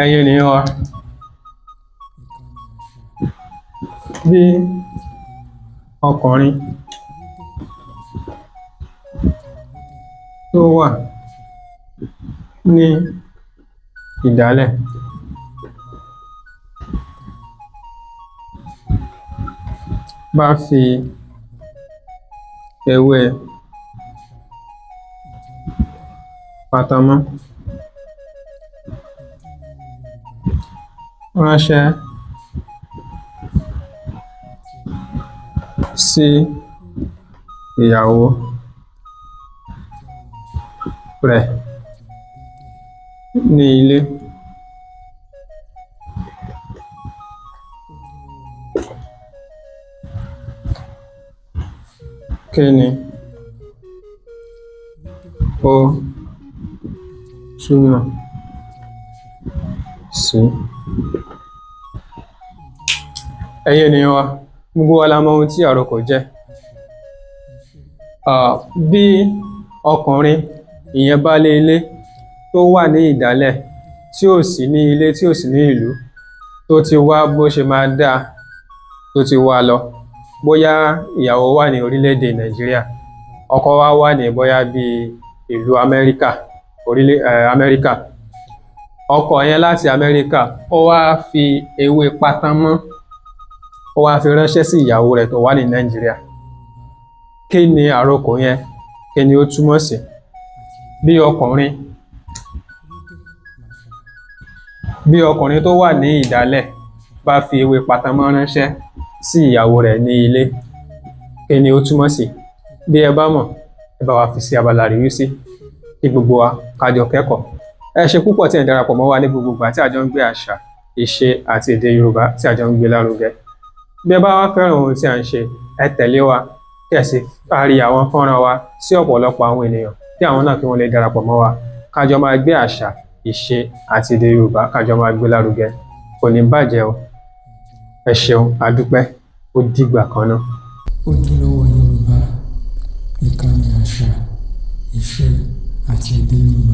Ẹ̀yin ènìyàn wa, bí ọkùnrin tó wà ní ìdálẹ̀ bá fi ewé patamọ́ ránṣẹ́ sí ìyàwó rẹ̀ ní ilé, kí ni ó túmọ̀ sí? Ẹ̀yin ènìyàn wa, gbogbo wa la mọ ohun tí àrokò jẹ́. Bí ọkùnrin, ìyẹn baálé ilé tó wà ní ìdálẹ̀, tí ò sí ní ilé, tí ò sí ní ìlú, tó ti wá bó ṣe máa dáa, tó ti wá lọ, bóyá ìyàwó wà ní orílẹ̀-èdè Nàìjíríà, ọkọ wa wà ní bóyá bí ìlú Amẹ́ríkà, orílẹ̀ Amẹ́ríkà. Ọkọ yẹn láti Amẹ́ríkà, ó wá fi ewé patamọ́, ó wá fi ránṣẹ́ sí ìyàwó rẹ̀ tó wà ní Nàìjíríà. Kí ni àrokò yẹn? Kí ni ó túmọ̀ sí? Bí ọkùnrin bí ọkùnrin tó wà ní ìdálẹ̀ bá fi ewé patamọ́ ránṣẹ́ sí ìyàwó rẹ̀ ní ilé, kí ni ó túmọ̀ sí? Bí ẹ bá mọ̀, ẹ bá wa fi sí abala àríwísí kí gbogbo wa ká jọ kẹ́kọ̀ọ́. Ẹ ṣe púpọ̀ tí ẹ̀ ń darapọ̀ mọ́ wa ní gbogbo ìgbà tí a jọ ń gbé àṣà, ìṣe àti èdè Yorùbá tí a jọ ń gbé lárugẹ. Bí ẹ bá wá fẹ́ràn ohun tí à ń ṣe, ẹ tẹ̀lé wa kí ẹ sì kárí àwọn fọ́nrán wa sí ọ̀pọ̀lọpọ̀ àwọn ènìyàn kí àwọn náà kí wọ́n lè darapọ̀ mọ́ wa ká jọ máa gbé àṣà, ìṣe àti èdè Yorùbá ká jọ máa gbé lárugẹ. Kò ní bàjẹ́ o. Ẹ ṣeun, a dúpẹ́. Ó dìgbà kan náà. Ojúlówó Yorùbá, ìkànnì àṣà, ìṣe àti èdè Yorùbá.